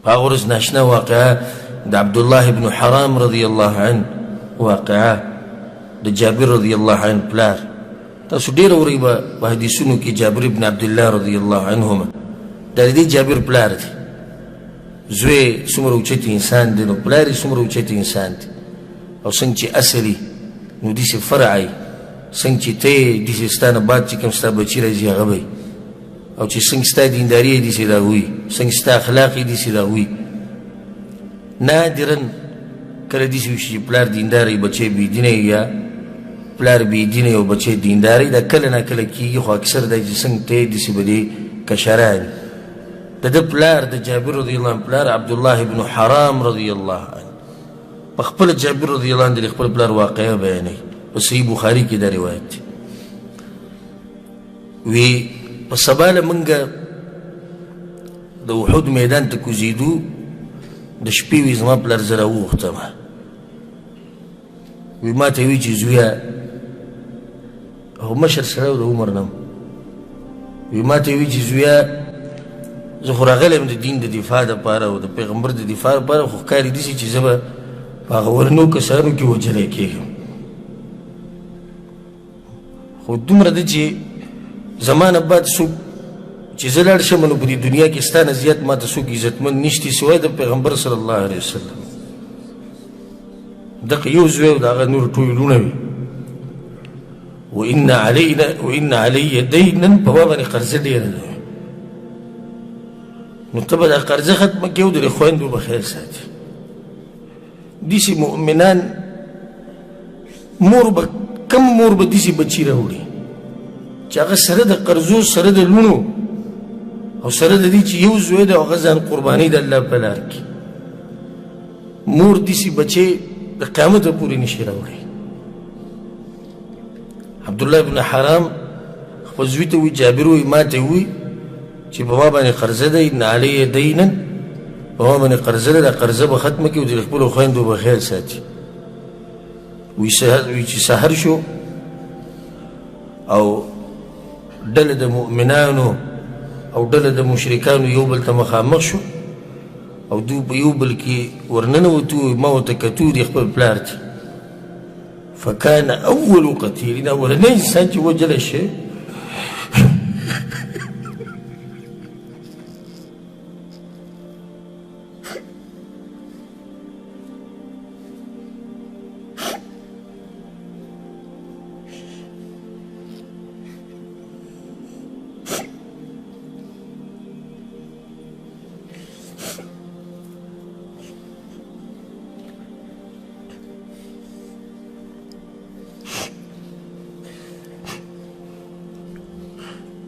په هغه ورځ ناشنا واقعه د عبدالله ابن حرام رضی الله عنه واقعه د جابر رضی الله عنه پلار. تاسو ډېر اورئ به په حدیثونو کې جابر ابن عبدالله رضی الله عنهما، دا د دې جابر پلار دی. زوی څومره اوچت انسان دی نو پلار یې څومره اوچت انسان دی، او څنګه چې اصلي نو داسې فرع یې، څنګه چې ته یې داسې ستا نه بعد چې کوم ستا بچي راځي هغه به وي، او چې څنګه ستا دینداري یې داسې د هغوی، څنګه ستا اخلاق یې داسې د هغوی. نادراً کله داسې وشي چې پلار دیندار وي بچی بېدینه وي، یا پلار بېدینه او بچی دیندار وي، دا کله ناکله کېږي، خو اکثر دا چې څنګه ته یې داسې به دې کشران. د ده پلار د جابر رضی الله عنه پلار عبدالله ابن حرام رضی الله عنه په خپله جابر رضی الله عنه د خپل پلار واقعه بیانوي، په صحیح بخاري کې دا روایت دی. وی په سبا له مونږ د احد میدان ته کوزېدو، د شپې وي زما پلار زه راوغوښتم، وی ما ته وی چې زویه، او مشر سړی و د عمر نه، وی ما ته وی چې زویه زه خو راغلی یم د دین د دفاع دپاره او د پیغمبر د دفاع دپاره، خو ښکاري داسې چې زه به په هغه ورنو کسانو کې وژلی کېږم، خو دومره ده چې زما نه بعد څوک چې زه لاړ شم نو په دې دنیا کې ستا نه زیات ما ته څوک عزتمند نشتي سوای د پیغمبر صلی الله علیه وسلم. دغه یو زوی او د هغه نور ټول لوڼه وي. وإن علينا وإن علي دينا، په ما باندې قرضه ډېره ده، نو ته به دا قرضه ختمه کړې او د خویندو به خیر ساتي. داسې مؤمنان مور به کم مور به داسې بچي راوړي چې هغه سره د قرضو، سره د لوڼو، او سره د دې چې یو زوی دی هغه ځان قرباني د الله په لار کې. مور داسې بچی د قیامته پورې نشي راوړی. عبدالله بن حرام خپل زوی ته وایي، جابر وایي ما ته وایي چې په ما باندې قرضه دی، ان علی دینا، په ما باندې قرضه ده، دا قرضه به ختمه کړي او د خپلو خویندو به خیال ساتي. وایي چې سحر شو او ډله د مؤمنانو او ډله د مشرکانو یو بل ته مخامخ شو، او دوی په یو بل کې ورننوتو، ما ورته کتو دي خپل پلار ته. فکان اول قتیل، اولنی انسان چې وژلی شي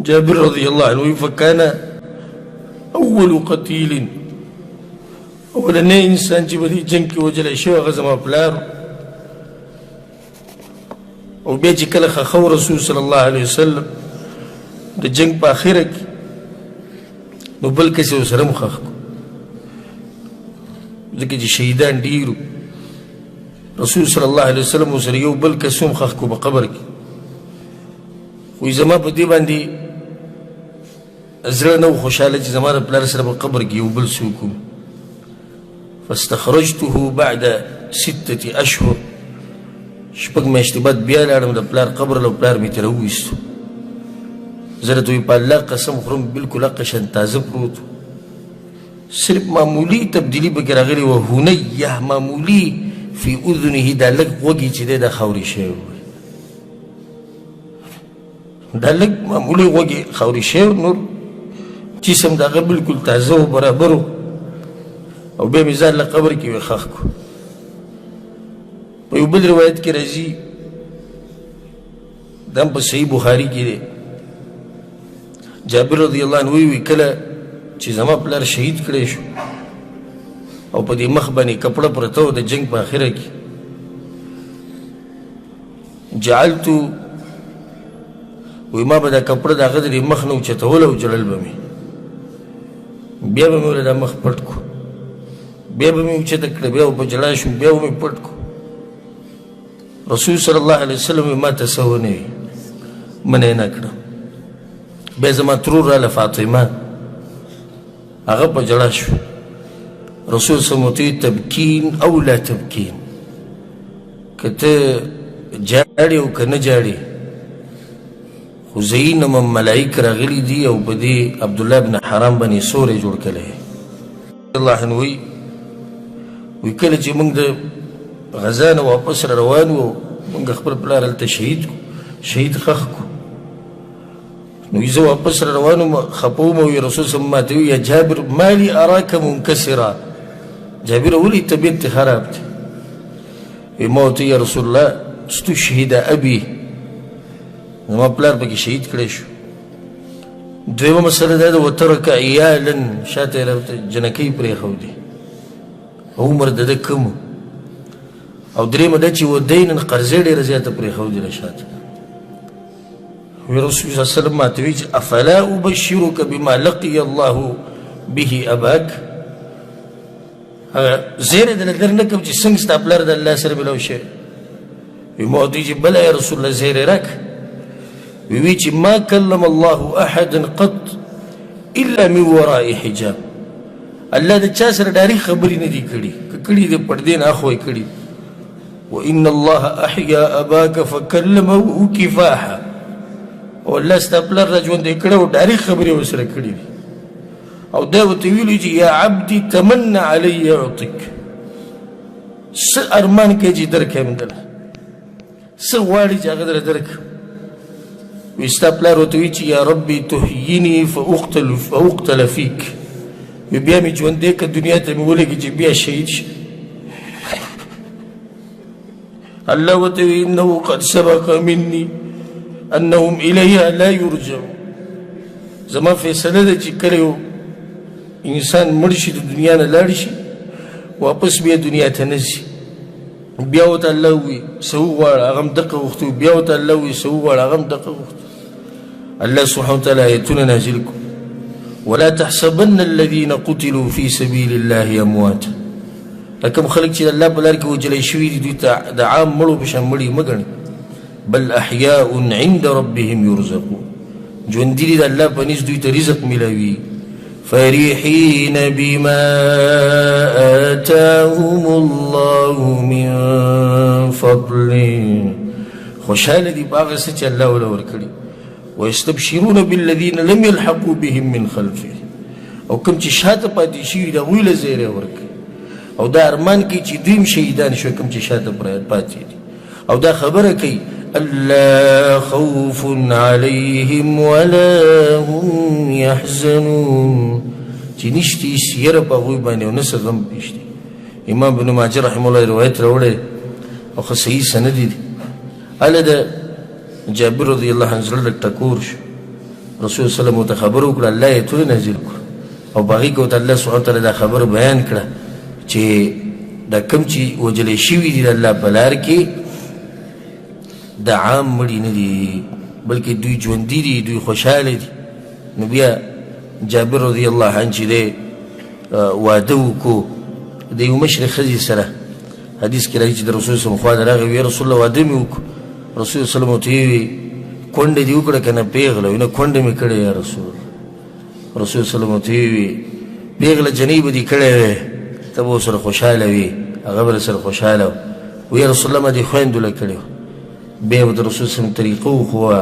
جابر رضی الله عنه فكان اول قتیل، اولنی انسان چې په دې جنګ کې وژلی شوی هغه زما پلار. او بیا چې کله ښخو رسول صلی الله علیه وسلم د جنګ په اخره کې، نو بل کس یې ورسره هم ښخ کړو، ځکه چې شهیدان ډېر وو. رسول صلی الله علیه وسلم ورسره یو بل کس هم ښخ کړو په قبر کې. خو زما په دې باندې زړه نه و خوشحاله چې زما د پلار سره په قبر کې یو بل څوک وو. فاستخرجته بعد 6 اشهر، شپږ میاشتې بعد بیا لاړم د پلار قبر له، پلار مې ترې وویستو. زه راته وایي په الله قسم خورم بالکل هغه شان تازه پروت و، صرف معمولي تبدیلي پکې راغلې وه، هنیه معمولي فی اذنه، دا لږ غوږی چې دی دا خاورې شوی و، دا لږ معمولي غوږی خاورې شوی و، نور جسم د هغه بالکل تازه و برابر و. او بیا مې ځان له قبر کې وې ښخ کړو. په یو بل روایت کې راځي، دا هم په صحیح بخاري کې دی، جابر رضی الله عنه وایي کله چې زما پلار شهید کړی شو او په دې مخ باندې کپړه پرته وه د جنګ په اخره کې، جعلتو وایي ما به دا کپړه د هغه د دې مخ نه اوچتوله او ژړل به مې، بیا به مې ورله دا مخ پټ کړو، بیا به مې اوچته کړه، بیا به په ژړا شو، بیا به مې پټ کړو. رسول صلی الله علیه وسلم ما ته څه ونه وي، منع یې نه کړم. بیا زما ترور راله فاطمه، هغه په ژړا شو. رسول صلی الله علیه وسلم تبکین او لا تبکین، که ته جاړې او که نه جاړې، خو ځایي نه ملایک راغلي دي او په دې عبدالله بن حرام باندې سوری جوړ کړی. الله عنه وایي، وایي کله چې موږ د غزا نه واپس را روان وو، موږ خپل پلار هلته شهید کړو، شهید ښخ کړو. نو زه واپس را روان وم، خفه وم. وایي رسول صلی الله علیه وسلم ماته وویل، یا جابر مالي اراک منکسرا، جابر ولې طبیعت دې خراب دی؟ وایي ما ورته وویل، یا رسول الله استشهد ابي، زما پلار پکې شهید کړی شو. دویمه مسله دا ده، وترک عیالا، شاته یې راته جنکۍ پرېښودې، عمر د ده کم و. او درېیمه دا چې ودیناً قرضې ډېره زیاته پرېښودې ده شاته. وی رسول الله صلی الله علیه وسلم ماته وویل چې افلا ابشرک بما لقي الله به اباک، هغه زیری درله در نه کړم چې څنګه ستا پلار د الله سره ملاو شوی. وی ما ورته وویل چې بله یا رسول الله زیری راکړه. وی چې ما کلم الله احدا قط الا من وراء حجاب، الله د چا سره ډایرک خبرې نه دي کړي، که کړي د پردې نه اخوا یې کړي. وان الله احیا اباک فکلمه کفاحا، او الله ستا پلار را ژوندی کړی او ډایرک خبرې ورسره کړي دي. او دا ورته ویلي چې یا عبدي تمنى علی اعطیک، څه ارمان کوې چې درکړم درله، څه غواړي چې هغه درله درکړم. وایي ستا پلار ورته وایي چې یا ربي تحییني فاقتل فیک، وایي بیا مې ژوندی که دنیا ته مې ولګي چې بیا شهید شي. الله ورته وایي انه قد سبق مني انهم الیها لا یرجعون، زما فیصله ده چې کله یو انسان مړ شي د دنیا نه لاړ شي واپس بیا دنیا ته نه ځي. بیا ورته الله ووایي څه وغواړه، هغه هم دقه غوښتي، بیا ورته الله ووایي څه وغواړه، هغه هم دقه غوښتي. الله سبحانه وتعالی آیتونه نازل کړو، ولا تحسبن الذين قتلوا في سبيل الله امواتا، دا کوم خلک چې د الله په لار کې وژلی شوي دي دوی ته د عام مړو په شان مړي مه ګڼئ، بل احیاء عند ربهم یرزقون، ژوندي دي د الله په نزد دوی ته رزق میلاوي. فرحین بما آتاهم الله من فضله، خوشحاله دي په هغه څه چې الله ورله ورکړي. ویستبشرون بالذین لم یلحقوا بهم من خلفهم، او کوم چې شاته پاتې شوي د هغوی له زیری ورکوي. او دا ارمان کوي چې دوی هم شهیدان شوي کوم چې شاته پاتې دي. او دا خبره کوي ألا خوف عليهم ولا هم يحزنون، چې نشته هېڅ یره په هغوی باندې او نه څه غم پېښ دی. امام ابن ماجه رحمه الله روایت راوړی او ښه صحیح سند دی. هله د جابر رضی الله عنه زړه لږ ټکور شو، رسول الله صلی الله علیه وسلم ورته خبره وکړه، الله یې تورې نازل کړو او په هغې کې ورته الله سبحانه وتعالی دا خبره بیان کړه چې دا کوم چې وژلی شوي دي د الله په لار کې د عام مړي نه دي، بلکې دوی ژوندي دي، دوی خوشحاله دي. نو بیا جابر رضی الله عنه چې دی واده وکړو د یو مشرې ښځې سره، حدیث کې راځي چې د رسول صلی الله علیه وسلم خوا ته راغی، ویې رسول الله واده مې وکړو. رسول صلی الله علیه وسلم ورته وویل کونډه دې وکړه که نه پېغله؟ وایي نه کونډه مې کړې یا رسول الله. رسول صلی الله علیه وسلم ورته وویل پېغله جنۍ به دې کړې وی، ته به ورسره خوشحاله وې، هغه به سره خوشحاله وه. وایي یا رسول الله ما دې خویندو له کړې وه. بیا به د رسول صلی الله علیه وسلم طریقه وښووه،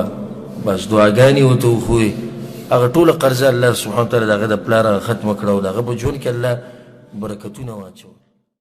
بس دعاګانې ورته وښووې، هغه ټوله قرضه الله سبحانه وتعالی د هغه د پلار هغه ختمه کړه او د هغه په ژوند کې الله برکتونه واچول.